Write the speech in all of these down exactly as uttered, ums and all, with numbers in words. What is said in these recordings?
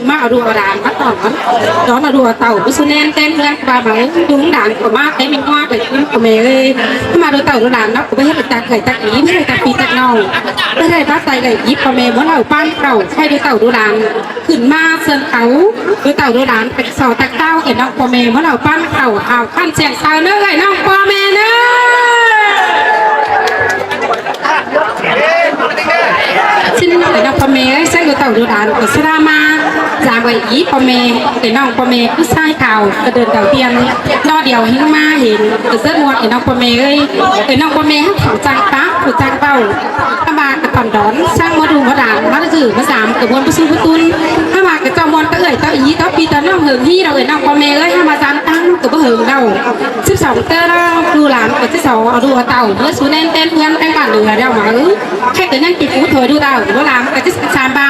ꞌmá au đu au đản ꞌmá tỏn, tỏn au đu au tảu ꞌmá sú ꞌnén ꞌtến ꞌhướn ꞌva ꞌmá đu đản ꞌcọ ꞌmá té ꞌmí ꞌmá té ꞌcọ ꞌmẹ ꞌới. ꞌMá đu tảu đu đản ꞌnọ ꞌcọ báu ꞌhế ta cải ta ký, báu ꞌhế ta pí ta ꞌnọng, báu ꞌhế bát tay đảy dí ꞌcọ ꞌmẹ ꞌmá ꞌlẹo ꞌpăn khảu, ꞌhế đu tảu đu đản khửn ꞌmá ꞌsướng khảu, đu tảu đu đản ꞌcọ so ꞌtặc ꞌtáo ꞌcọ ꞌnọng ꞌcọ ꞌmẹ ꞌmá ꞌlẹo ꞌpăn khảu, hảu ꞌpăn siêng sau ꞌnớ ꞌcọ ꞌnọng ꞌcọ ꞌmẹ ꞌnớ. ꞌSịn ꞌcọ ꞌnọng ꞌcọ ꞌmẹ ꞌới, ꞌsướng đu tảu đu đản ꞌcọ ꞌsá ꞌmá dáng ꞌvạy dí ꞌcọ ꞌmẹ, ꞌcọ ꞌnọng ꞌcọ ꞌmẹ ꞌcứ ꞌsái khảu ꞌcọ đon tảu tiên, ꞌno điêu ꞌhính ꞌmá hên ꞌcọ ꞌsướng ꞌmuôn ꞌcọ ꞌnọng ꞌcọ ꞌmẹ ꞌới. ꞌCọ ꞌnọng ꞌcọ ꞌmẹ ꞌháu khảu chắng pák, khảu chắng ꞌvạu. ꞌHá ꞌva ꞌcọ tỏn đón ꞌsướng ꞌmá đu ꞌmá đản ꞌmá ꞌdự ꞌmá dám ꞌcọ ꞌmuôn báu sú báu tún. ꞌHá ꞌva ꞌcọ ꞌchọ ꞌmuôn ta ꞌhới ta ꞌí ta pí ta ꞌnọng hơng ꞌhí đaư ꞌcọ ꞌnọng ꞌcọ ꞌmẹ ꞌới. ꞌHá ꞌva dáng ꞌtáng ꞌcọ báu hơng đaư. Síp song ꞌtớ ꞌnọng đu đản ꞌcọ síp song au đu au tảu ꞌmá sú ꞌnén ꞌtến ꞌhướn ꞌtến bản lửa đeo máư. Khék ꞌcọ ꞌnhắng ꞌchí pú thôi đu tảu đu đản ꞌcọ síp sam ꞌva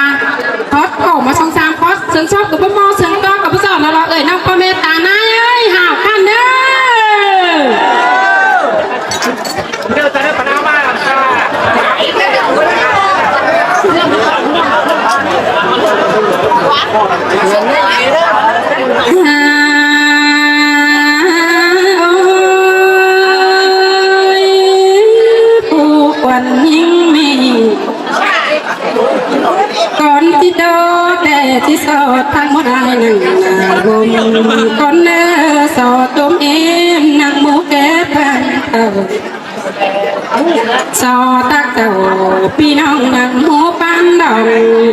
khót ꞌcọ ꞌmá song sam khót, ꞌsướng sót ꞌcọ báu ꞌmo, ꞌsướng tók ꞌcọ báu dọn ꞌnọ ꞌlẹo ꞌcọ ꞌnọng ꞌcọ ꞌmẹ ta ꞌnái ꞌới, hảu ꞌpăn ꞌnớ. Ôi, phủ quán ꞌnhính ꞌmí ꞌcốn ꞌchí ꞌtố té ꞌchí so ꞌtáng ꞌmá ꞌnhính ꞌnặn ꞌnặn ꞌcốn ꞌnớ so tôm ꞌếm ꞌnặn ꞌmú ké ꞌpăn tảu. So ꞌtặc tảu ꞌpi ꞌnọng ꞌnặn ꞌmú ꞌpăn đỏng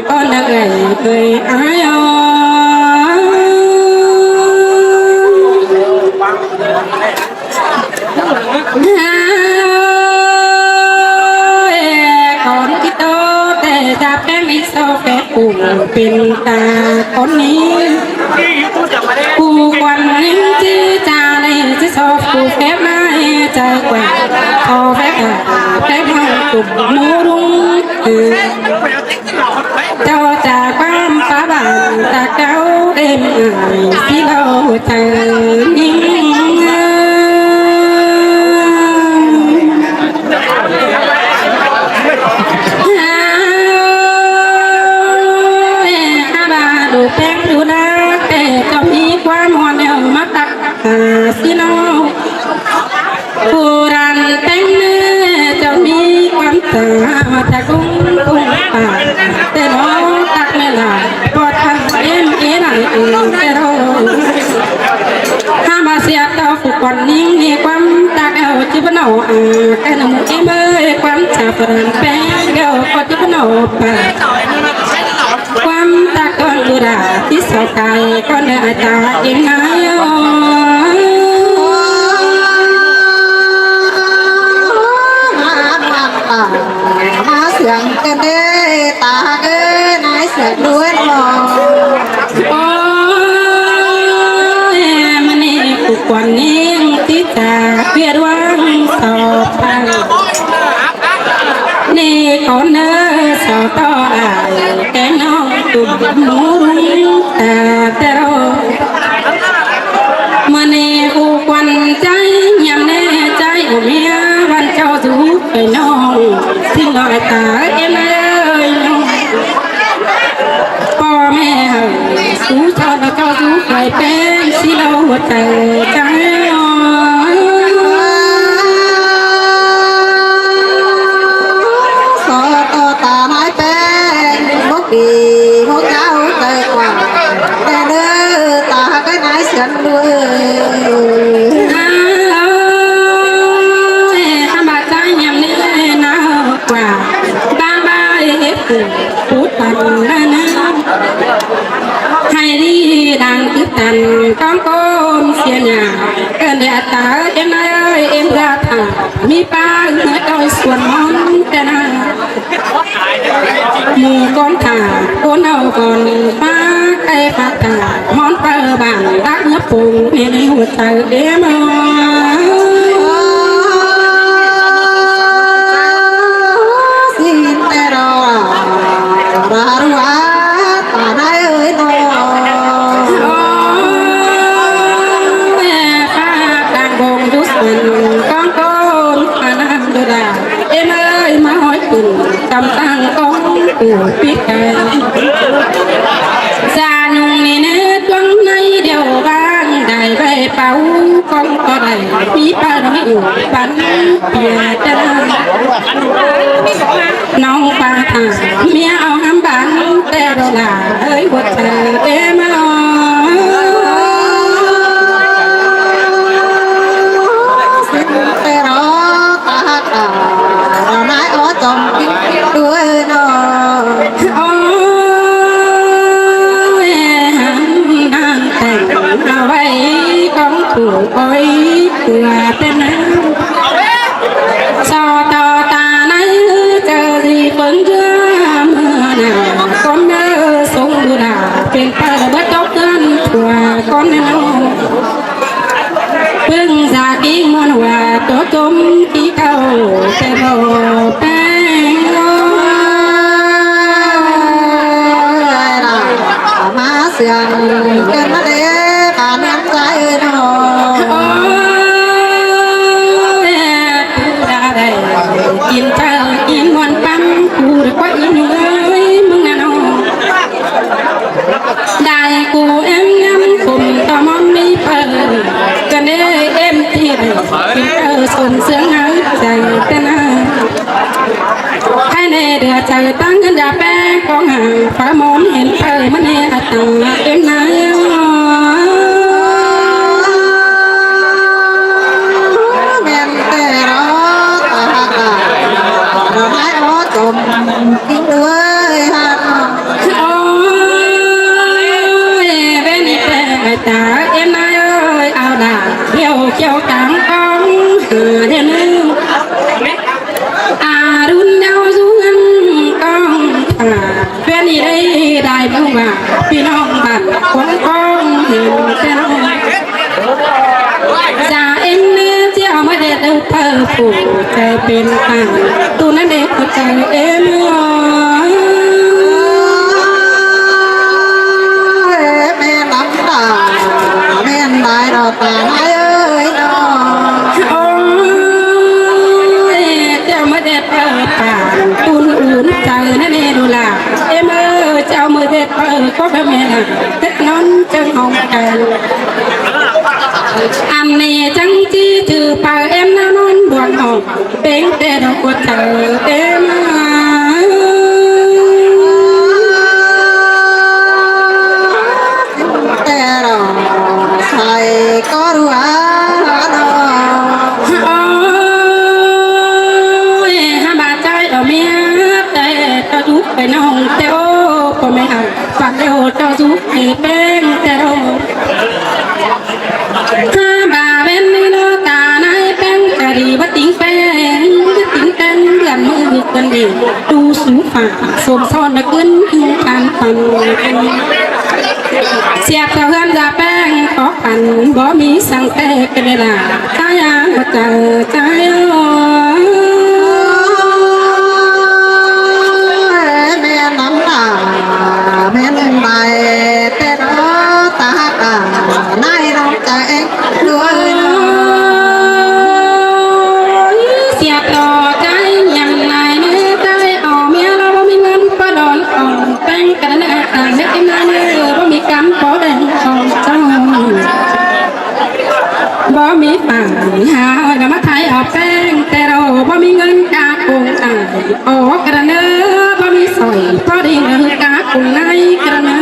ꞌcốn ꞌnớ ꞌới ꞌới ái ơi. Ôi, ꞌcốn ꞌchí ꞌtố té ta ꞌpéng ꞌmí so phép phủ pên ta ꞌcốn ꞌnị. Phủ quán ꞌnhính ꞌchí cha ꞌnị ꞌchí so phủ phép ꞌnị chai quảng. So phép ta phép ꞌhăng tủm ꞌmú ꞌlung. Chảu chả ꞌquám phá bản ta cáo êm ải ꞌsí ꞌlẹo chaư ꞌnhính. Ơi, ꞌhá ꞌva đu ꞌpéng đu đá té ꞌchọ ꞌmí ꞌquám ꞌmuôn ꞌnẹo ꞌmá ꞌtặc ꞌsí ꞌlẹo. Phủ đản ꞌtếng ꞌnớ ꞌchọ ꞌmí ꞌquám ta ꞌmá ta ꞌcúng ꞌcúng pả té ꞌnọ ꞌtặc ꞌmẹ lả ꞌpọt ꞌtặc ꞌếm ꞌí nẳng ꞌtếng té ꞌlẹo. ꞌHá ꞌva sia ꞌtọ phủ quán ꞌnhính ꞌmí ꞌquám ꞌtặc ꞌlẹo ꞌchí báu ꞌnọ a, ꞌcọ ꞌnặn ꞌmú ꞌí ꞌmới ꞌquám ta phủ đản ꞌpéng ꞌlẹo ꞌcọ ꞌchí báu ꞌnọ pả. ꞌQuám ꞌtặc ꞌcốn đu đả ꞌchí so cai ꞌcốn ꞌnớ ải ta ꞌếm ꞌnái ꞌnớ. ꞌMá siêng ꞌtến đé ta ꞌcớ ꞌnái siêng đuôn ꞌnọ. Ôi, ꞌmá ꞌnị phủ quán ꞌnhính ꞌchí cha ꞌviạk ꞌluống so ꞌpăn. ꞌNị ꞌcốn ꞌnớ so ꞌtọ ải té ꞌnọng tủm ꞌmú ꞌlung ta té ꞌlẹo. ꞌMá ꞌnị phủ quán chai ꞌnhám ꞌnê chai ꞌcọ ꞌmía ꞌvắn ꞌchọ dú pay ꞌnọng ꞌsịn ꞌnọi ta ꞌếm ꞌnái ꞌnọng. ꞌPo ꞌmẹ hảư sú ꞌchọ ꞌnọ ꞌchọ dú pay ꞌpéng ꞌsí ꞌlẹo chaư chai. So ꞌtọ ta ꞌnái ꞌpéng mốc đi mốc chảu chaư quảng té ꞌnớ ta ꞌcớ ꞌnái siêng đuôn. Ơi, ꞌhá ꞌva chai ꞌnhám ꞌnê ꞌnáo quảng ꞌváng ꞌva ꞌhế phủ pút păn ꞌnớ ꞌnớ. Hảư đi đang tứp tăn ꞌcóng ꞌcốn sia nhả. Ơn đe ta ꞌếm ꞌnái ơi ꞌếm ꞌdạk thả ꞌmí ꞌpá ꞌngớt ôi suôn ꞌmón té ꞌnớ. ꞌMự ꞌcốn thả ꞌcốn au ꞌcốn ꞌpá ꞌcáy ꞌpá thả ꞌmón ꞌpá bản đắc ꞌngớt phung ꞌmí ꞌhụ chaư đêm ơi. Xin té ꞌlẹo ꞌva ꞌlẹo ꞌva ta ꞌnái ơi ꞌnọ. Ôi, ꞌpá đang bông dú săn ꞌcóng ꞌcốn ꞌpá ꞌnặn đu đả. Ê ơi ꞌmá ꞌhọi tủn tăm tăng ꞌcóng phủ pít cai. Sa Bắn bia ta nong pa ta mía ao ngắm bắn tê đô la ơi bột tê tê mà ơi. Xin tê đó ta ta đó nái ó chồng kính đuôi nó. Ôi, hăng đang têng a bai kong thủ ôi tua tên a. So to ta nái chơ di phấn chơ mưa nà, con nơ sống bù đà, pên pơ bớt tốc cơn tua con nơ. Pưng giả kí muôn hòa tố tôm kí cầu tê bồ peng. Má siang kơn má đế bà nắm tay nó. Ôi, pưng đà đè, kín thơ, kín muôn păng, cú đe quay ơi, mưng nà nó. Đài cú em ngắm khùm tò món mi pơ, cơn đế em ti đe, kín thơ xuân sướng háo chạy tên a. Hai nè đứa chạy tăng ngân đà pe con hàng, phá món hẹn thơ món nè a tăng em nái. Mẹn tê đó ta ta, nó nái ó chôm kính đuôi hăng. Ôi, bên đi tê ta em nái ơi, ao đà, điêu kiêu cáng con, hả đen ư. A run đeo du ngân con, hả, bên đi đây đài bông bà, phi nong bản, con con, hả, đen ư. Dạ em nè, chiêu mới để đâu thơ phủ, trời bên cạnh, tu nó để có trời em ơi. Em nắm ta, em nái đó ta nái ơi nó. Ôi, chiêu mới để thơ bản, tu ủn trời nó nè đô la. Em ơi, chiêu mới để thơ có cái mẹ là, tết nón chân hồng cài. Ăn nè, Chăng ꞌchí chứ pao em ná ꞌnón buôn hỏng, ꞌpéng ꞌtẹ đaư ꞌcọ chaư ꞌtẹ ꞌmá. ꞌTẹ đaư sai ꞌcọ ꞌlua ꞌnọ. Ôi, hák ꞌva ꞌchái au ꞌmía ꞌtẹ ꞌto dú pay ꞌnọng ꞌtẹ ô, ꞌcọ ꞌmí hảư păn ꞌtẹ ô ꞌto dú pay ꞌpéng ꞌtẹ đaư. Hák ꞌva ꞌvến ꞌnị ꞌnọ ta ꞌnái ꞌpéng ꞌchạ đi báu tính ꞌpéng, báu tính ꞌpéng bươn ꞌmự ꞌcứn đi, tu sú phả sôm son ꞌnọ ꞌcứn ꞌcứn can păn. Siạp tảu ꞌhướn dạk ꞌpéng khók păn, báu ꞌmí săng ꞌtẹ ꞌcứn đi lả, ꞌchái a, ꞌcọ chaư ꞌchái ơi. ꞌMen ꞌnặn lả, ꞌmen ꞌnặn ꞌtẹ ꞌnọ, ta hák a, ꞌnái ꞌnọng chaư ꞌéng. Siạp ꞌto ꞌchái ꞌnhắng ꞌnái ꞌnớ ꞌchái au ꞌmía ꞌlạ báu ꞌmí ꞌngớn ꞌpá đon ỏng ꞌpéng ꞌcắn ꞌnớ ꞌtáng ꞌnớ ꞌnái ꞌnớ báu ꞌmí cắm ꞌpó đeng ỏng ꞌchong. Báu ꞌmí pảng hao ꞌnớ ꞌmá thái au ꞌpéng ꞌtẹ ꞌlạ báu ꞌmí ꞌngớn ca công ải. Ổ ꞌcắn ꞌnớ báu ꞌmí sỏi ꞌpó đeng ꞌnớ ca công ải ꞌcắn ꞌnớ.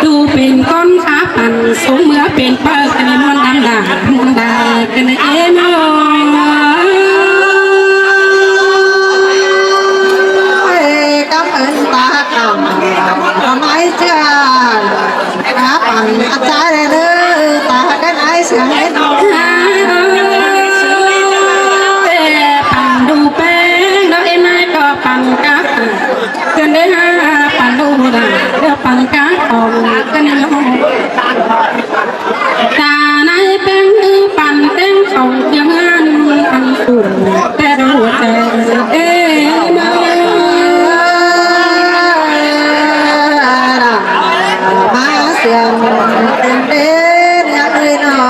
Đu pên ꞌcốn khá păn sống ꞌmứa pên ꞌpọ ꞌcắn ꞌnớ ꞌmuôn đăm đả ꞌmuôn đà ꞌcắn ꞌnớ ꞌếm ơi. Cảm ơn ta cẳng ꞌmái ꞌchưa. Khá păn ꞌchái đaư ꞌnớ ta ꞌcắn ải siang ꞌnớ. Păn đu ꞌpéng ꞌnọ ꞌếm ꞌnái ꞌcọ păn cá păn. ꞌCắn đi hák păn đu đà, ꞌlẹo păn cá ỏng ꞌcắn đi ꞌnọ. Ta ꞌnái ꞌpéng ꞌnứ păn ꞌtếng khong kiêng ꞌhướn ăn phủ ꞌtẹ ꞌlạ ꞌcọ chaư ꞌtẹ ꞌmá. ꞌMá siêng ꞌtếng đế ꞌnhá ơi ꞌnọ.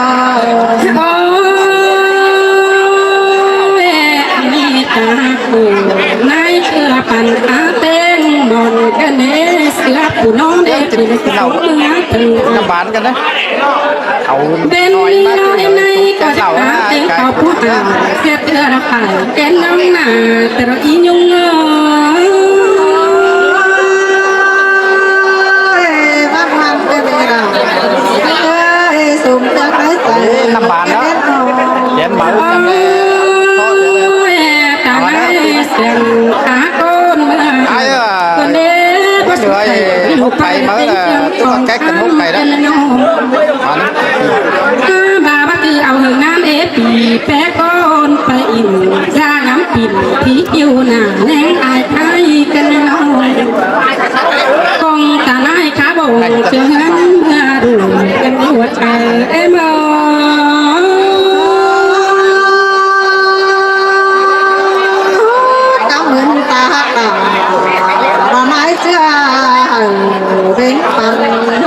Ôi, ăn ꞌnị ta phủ ꞌnái ꞌchưa păn a ꞌtếng ꞌmón ꞌcắn ꞌnớ ꞌsứa phủ ꞌnón đé phủ ꞌnón ꞌmướng ꞌtếng. Nó bán cái đấy. Au bên ꞌnị ꞌnọ ꞌnị Chén lảu ꞌnớ, chén khảu pú hả, chén tưa là phải, chén nóng nà, tơ ꞌnị ꞌnung ơi. Bác ngoan cái này nào. Ơi, sung tơ cái tơ. Năm bàn đó. Chén máu. Ôi, ta nói xem, hả con mà. Ai à. Con đế, bác người, hút cày máu là, tức là cách cần hút cày đó. Ăn. Ba bác tư ao hương ngán ế pì pé con phải im ra ngắm pin pí kiêu nà nén ai thái cân nâu. Con ta nai khá bầu chưa ngắn mưa đủ cân đua trời em ơi. Cảm ơn ta hả. Mà mãi chưa hầu bên phần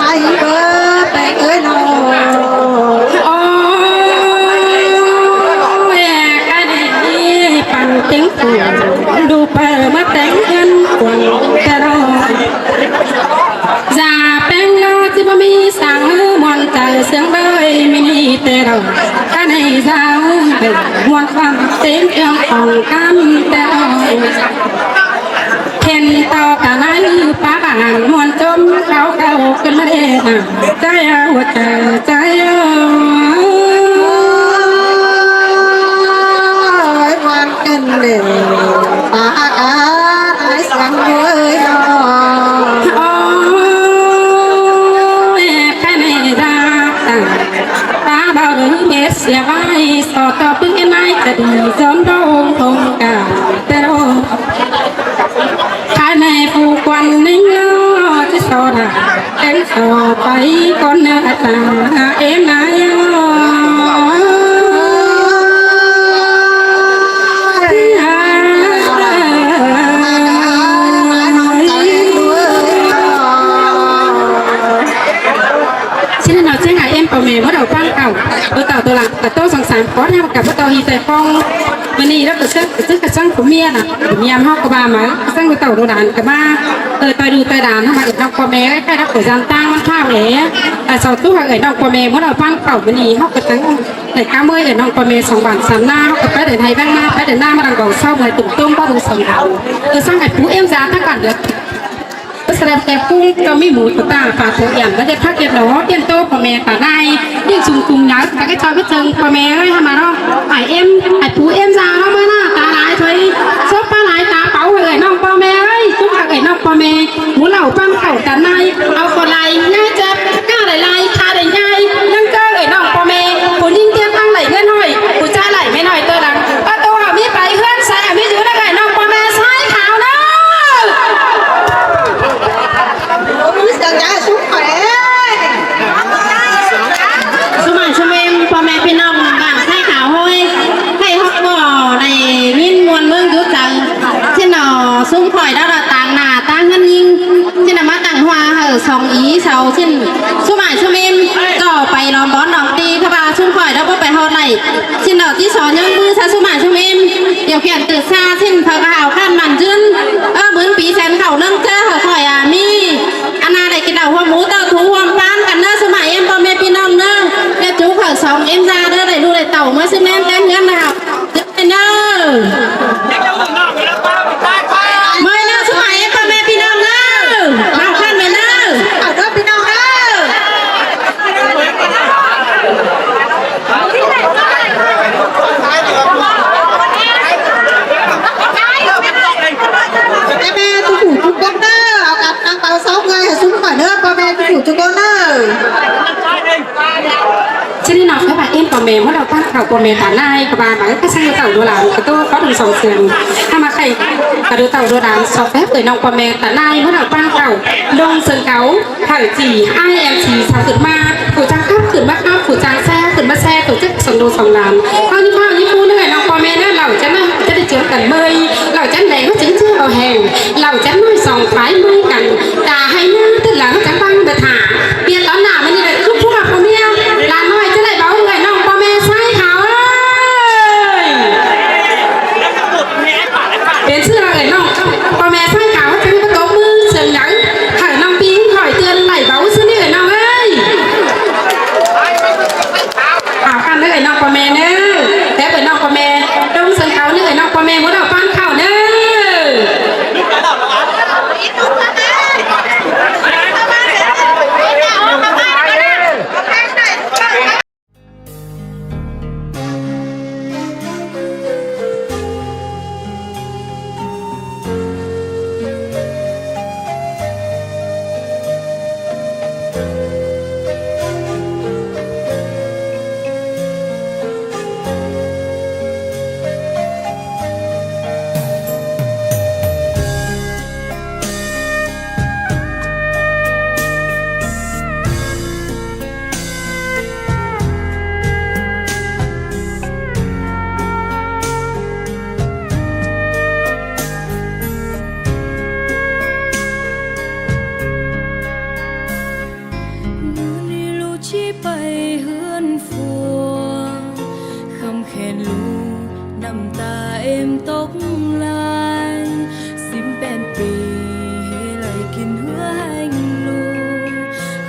hai bơ bên ơi nô. Ôi, cái này phần tiếng phủ đủ bờ mất tiếng ngân quần ta đo. Già peng lo ti ba mi sang muôn trời sương bơi mi ni tê đo. Cái này ra muôn phần tiếng trong phòng cam tê đo. Khen tao cả nái pá bản muôn chôm kháo kháo cân mê nà. Cháy ơ, ua cháy, cháy ơ. Ôi, quan cân để ta cá ai sáng đuôi đó. Ôi, cái này ra tặng ta bao đứa mẹ sẽ vai so to bưng cái nái ta đi dọn đông thông cả tê đô. Khái này phu quan ninh ơ, chứ so nà, em so pay con nơ ta, em nái ơ. Xin nói chén ngài em bảo mẹ bắt đầu păng cẩu, bắt đầu tôi làm cả tô sẵn sàng có theo cả bắt đầu hi tài phong. Mơ ni đó, ꞌcọ săng, ꞌcọ săng, ꞌcọ săng phủ ꞌmía nà, phủ ꞌmía ꞌmá ꞌcọ ba máư, ꞌcọ săng phủ tảu đu đản ꞌcọ ꞌmá, ơ, ꞌtoi đu ꞌtoi đản, ꞌhặc ꞌmá ꞌi ꞌnọng ꞌpo ꞌme, ꞌkhạy đắc phủ dán ꞌtáng ꞌmắn ꞌphạo ế, ơ, so ꞌtú ꞌhặc ꞌi ꞌnọng ꞌpo ꞌme, ꞌmá đaư ꞌpăn khảu mơ ni, ꞌhặc ꞌcọ săng, đảy cá ꞌmơi ꞌi ꞌnọng ꞌpo ꞌme song bản sán ꞌná, ꞌhặc ꞌcọ pét đảy ꞌhạy ꞌváng ꞌná, pét đảy ꞌná ꞌmá đang báu sau ꞌmơi tủm ꞌtôm báu đu song đảo, ꞌcọ săng ꞌhạy pú ꞌếm da ꞌtáng cản được. Srep ke phung ꞌcọ ꞌmí mú ta ta pha tô yam ꞌva ꞌdệt ꞌphạ ꞌdệt đỏ, tiên tô ꞌpo ꞌme ta nai, tiên sung cung náo, ta ꞌcọ ꞌchọ ꞌmí chơng ꞌpo ꞌme ơi, ꞌhăm ꞌmá ꞌnọ, ải ꞌếm, ải pú ꞌếm da ꞌnọ ꞌmá ꞌnọ, ta lai thôi, sốp ꞌpá lai ta páu ơi ꞌnọng ꞌpo ꞌme ơi, ꞌsúm ꞌhặc ơi ꞌnọng ꞌpo ꞌme, mú lảu ꞌpăn khảu ta nai, au ꞌcọ lai, ꞌnhái chếp, ꞌcọ lai lai, ta đảy ꞌnhái, ꞌnhắng ꞌcọ ơi ꞌnọng ꞌpo ꞌme, phủ ꞌnhính tiên ꞌtáng đảy ꞌngớn hỏi, phủ ꞌchái đảy ꞌmen hỏi tơ lăng, ꞌpá tô hảư ꞌmí pay ꞌhướn sai, ꞌmí dú ꞌnhắng ơi ꞌnọng ꞌpo ꞌme sai khảu ꞌnớ. ꞌSúm ải ꞌsúm ꞌmêm ꞌpo ꞌme ꞌpi ꞌnọng bản sai khảu ꞌhôi, ꞌhạy ꞌhọt ꞌcọ đảy ꞌnghín muôn ꞌmướng dú chắng. ꞌChịn ꞌnọ ꞌsúm khỏi đaư đaư tang nả tang ꞌngớn ꞌnhính. ꞌChịn ꞌnọ ꞌmá tẳng ꞌhọa hảư song ꞌí sau ꞌchịn. ꞌSúm ải ꞌsúm ꞌmêm ꞌcọ pay lom bón lom ti ꞌkhạ ꞌva ꞌsúm khỏi đaư báu pay ꞌhọt đảy. ꞌChịn ꞌnọ ꞌchí so ꞌnhắng ꞌmứ ꞌsa ꞌsúm ải ꞌsúm ꞌmêm. Điều kiện từ xa ꞌchịn phaư ꞌva hảư ꞌkhặn mẳn dưn. Ơ, ꞌmướng pi sen khảu ꞌnưng ꞌchớ hảư khỏi a ꞌmí. Ăn ꞌna đảy kin đaư ꞌhuôm mú ꞌtạu thú ꞌhuôm ꞌpán căn ꞌnớ ꞌsúm ải ꞌếm ꞌpo ꞌme ꞌpi ꞌnọng ꞌnớ. ꞌLẹo chú khảu song ꞌếm da ꞌnớ đảy ꞌlụk đảy tảu ꞌmá ꞌsứ ꞌnén ꞌtến ꞌngớn đaư. ꞌNớ. ꞌMơi ꞌnớ ꞌsúm ải ꞌếm ꞌpo ꞌme ꞌpi ꞌnọng ꞌnớ. Hảư ꞌkhặn ꞌmơi ꞌnớ. Hảư ꞌnớ ꞌpi ꞌnọng ꞌnớ. Em ơi, tôi phủ chung cốc ꞌnớ, ao cặp tăng bao sáu người, hãy xuống khỏi ꞌnớ, ꞌpo ꞌme tôi phủ chung cốc ꞌnớ. ꞌChớ ꞌnị ꞌnọng ꞌkhạy ꞌva ꞌếm ꞌpo ꞌme, ꞌmá đaư ꞌpăn khảu ꞌpo ꞌme ta nai, ꞌcọ ba máư ꞌcọ săng tảu đu lán, ꞌcọ tô có đun song sương. ꞌHăm ꞌmá ꞌkhạy, ꞌcọ đu tảu đu lán, so phép ơi ꞌnọng ꞌpo ꞌme ta nai, ꞌmá đaư ꞌpăn khảu, đun sương cáu. Hảư chỉ ai em chỉ sau khửn ꞌmá, phủ chang khắp khửn ꞌmá khắp, phủ chang xe khửn ꞌmá xe, tổ chức song đô song lán. ꞌHáu ꞌnhính ꞌháu ꞌnhính ꞌmú ꞌnớ ꞌnọng ꞌpo ꞌme ꞌnớ, lảu chăn ꞌnớ, chăn đi chướng căn ꞌmơi, lảu chăn đảy ꞌmá chứng ꞌchưa au hèng, lảu chăn ꞌnọi song phái ꞌmơi căn, ta ꞌhạy ꞌnớ tứn lăng chắng ꞌpăng đa thả. Biên tón nả ꞌmá ꞌnị đảy ꞌlụk ꞌpúk ꞌpo ꞌme, lán ꞌnọi chăn đảy báu ꞌnọng ꞌpo ꞌme sai khảu ơi. Pên ꞌsứ ꞌnọng ơi ꞌnọng, ꞌpo ꞌme sai khảu chắng ꞌpá tốp ꞌmứ sương nháư, hảư ꞌnọng pi khỏi tươn đảy báu ꞌsứ ꞌnị ꞌnọng ơi. Hảư căn ꞌnớ ꞌnọng ꞌpo ꞌme ꞌTa ꞌếm tốc lai, sính ꞌpẹn pi, ꞌhế đảy kin ꞌhứa ꞌhéng ꞌlụk.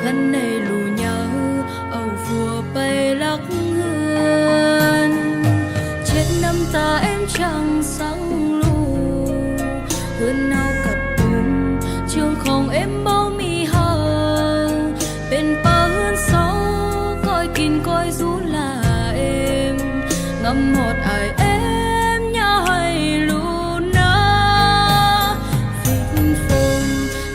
ꞌKhặn ꞌnị ꞌlụk ꞌnhá, au phua pay lắc ꞌhướn. ꞌChét ꞌnặm ꞌta ꞌếm chắng sắng ꞌlụk, ꞌhướn ꞌháu cắp ꞌpứng, ꞌchương khong ꞌếm báu ꞌmí hảư. Pên páo ꞌhướn sáu, ꞌcoi kin ꞌcoi dú ꞌlạ ꞌếm, ngắm ꞌhọt ải ꞌếm ꞌnhá hảy ꞌlụk ꞌnớ. Phít phôn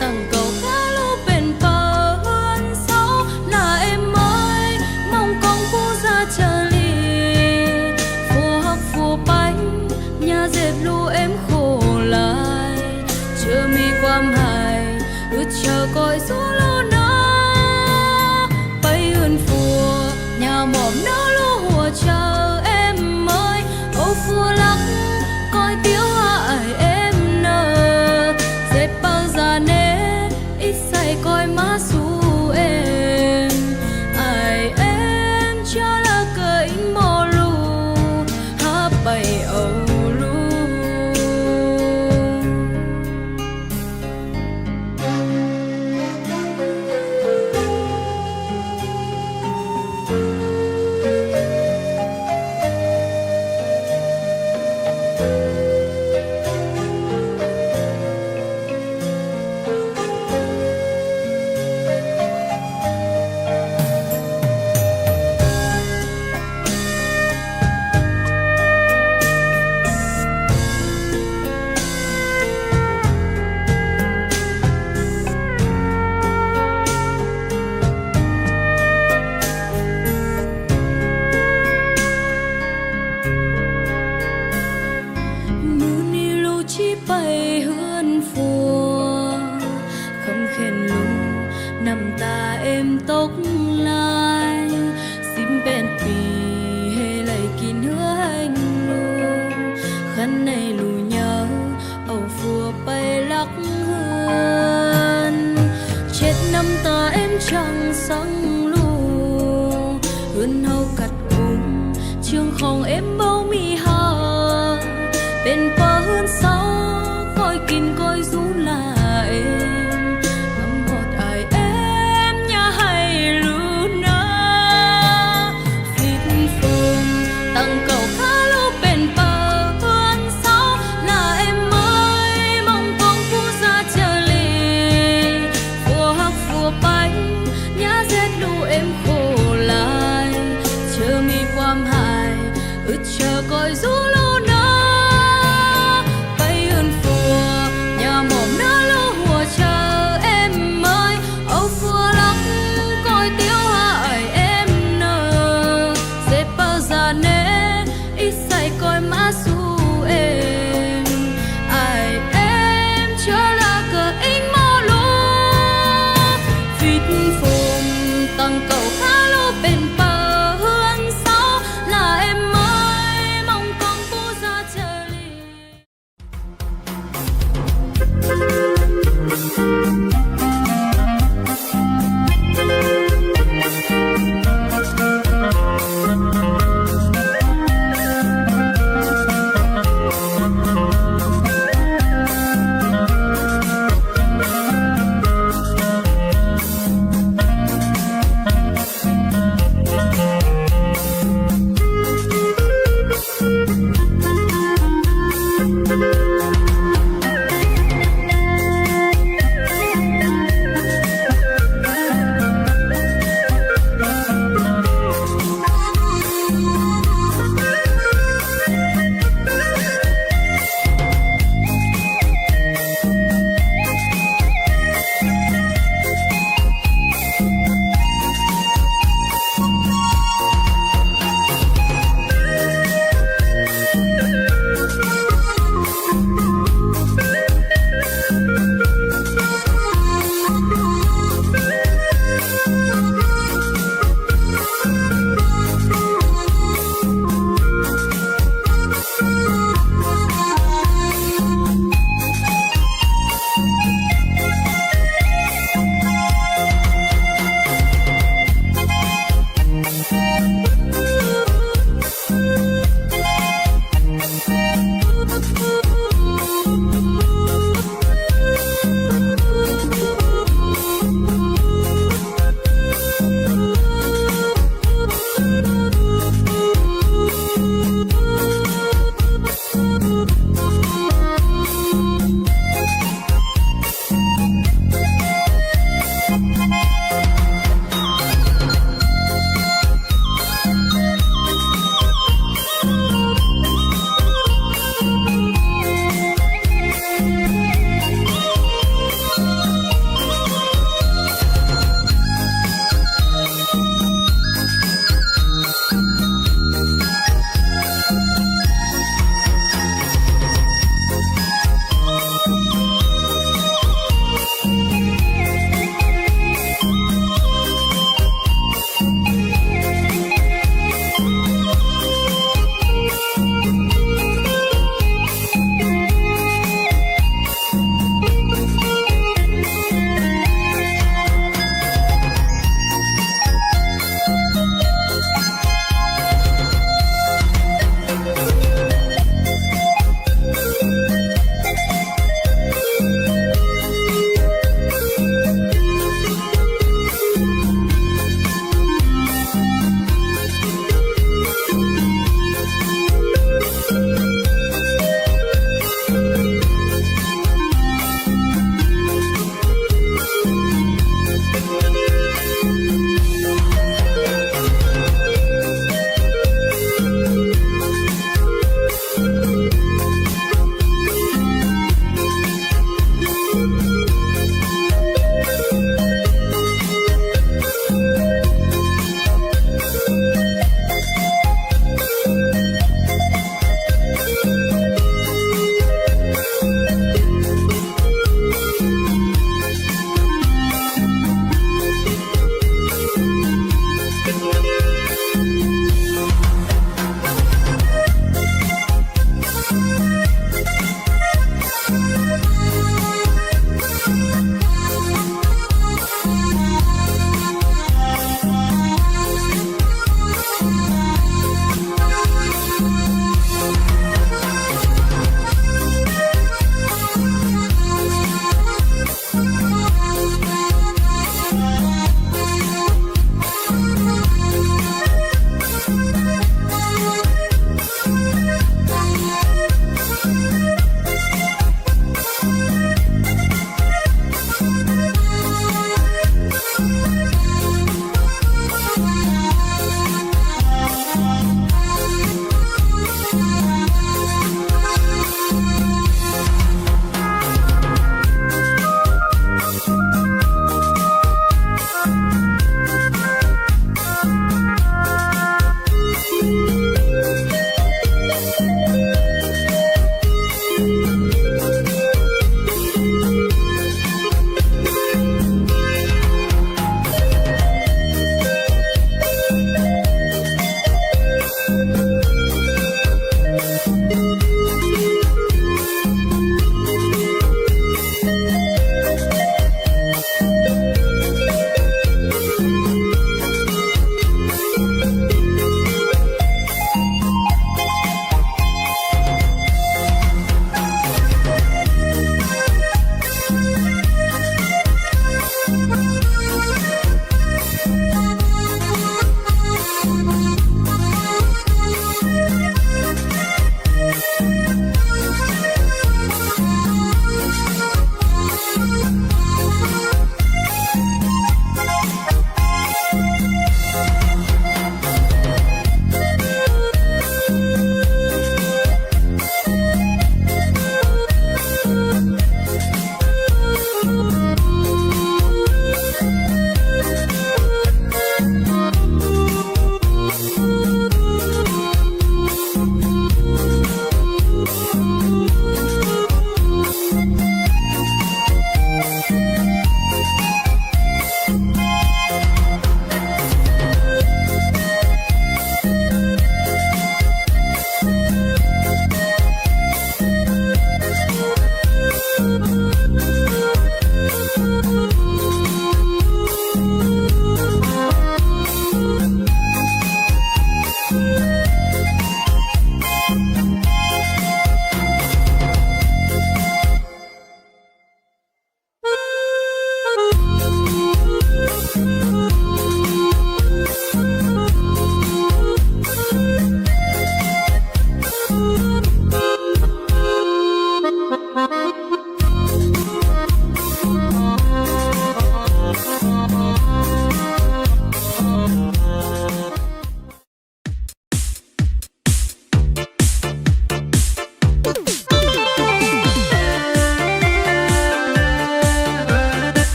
tẳng cáu cá ꞌlụk pên páo ꞌhướn sáu, ꞌlạ ꞌếm ꞌmới, ꞌmóng ꞌcóng pú da chaư ly. Phua ꞌhặc phua páy, ꞌnhá ꞌdệt ꞌlụk ꞌếm khổ lai. ꞌChớ ꞌmí ꞌquám hảy, ứt chaư ꞌcoi dú ꞌlụk ꞌnớ. Pay ứn phua, ꞌnhá mỏm ꞌnớ ꞌlụk hua chaư ꞌếm ꞌmới. Au phua lắc, ꞌcoi tiếu hák ải ꞌếm ꞌnớ. ꞌDệt páo da ꞌnê, ꞌít say ꞌcoi ꞌmá sú ꞌếm. Ải ꞌếm ꞌchớ ꞌlạ ꞌcọ ín ꞌmo ꞌlụk, hák pay au ꞌlụk. ꞌMự ꞌnị ꞌlụk ꞌchí pay ꞌhướn phua, khắm khen ꞌlụk ꞌnặm ꞌta ꞌếm tốc lai. Sính ꞌpẹn pi, ꞌhế đảy kin ꞌhứa ꞌhéng ꞌlụk. ꞌKhặn ꞌnị ꞌlụk ꞌnhá, au phua pay lắc ꞌhướn. ꞌChét ꞌnặm ꞌta ꞌếm chắng sắng ꞌlụk, ꞌhướn ꞌháu cắp ꞌpứng, ꞌchương khong ꞌếm báu ꞌmí hảư. Pên páo ꞌhướn sáu, ꞌcoi kin ꞌcoi dú ꞌlạ ꞌếm, ngắm ꞌhọt ải ꞌếm ꞌnhá hảy ꞌlụk ꞌnớ. Phít phôn tẳng cáu cá ꞌlụk pên páo ꞌhướn sáu, ꞌlạ ꞌếm ꞌmới, ꞌmóng ꞌcóng pú da chaư ly. Phua ꞌhặc phua páy, ꞌnhá ꞌdệt ꞌlụk ꞌếm khổ lai. ꞌChớ ꞌmí ꞌquám hảy, ứt chaư ꞌcoi dú ꞌlụk ꞌnớ. Pay ứn phua, ꞌnhá mỏm ꞌnớ ꞌlụk hua chaư ꞌếm ꞌmới. Au phua lắc, ꞌcoi tiếu hák ải ꞌếm ꞌnớ. ꞌDệt páo da ꞌnê, ꞌít say ꞌcoi ꞌmá sú ꞌếm. Ải ꞌếm ꞌchớ ꞌlạ ꞌcọ ín ꞌmo ꞌlụk. Phít phôn tẳng cáu cá ꞌlụk pên páo ꞌhướn sáu, ꞌlạ ꞌếm ꞌmới, ꞌmóng ꞌcóng pú da chaư ly.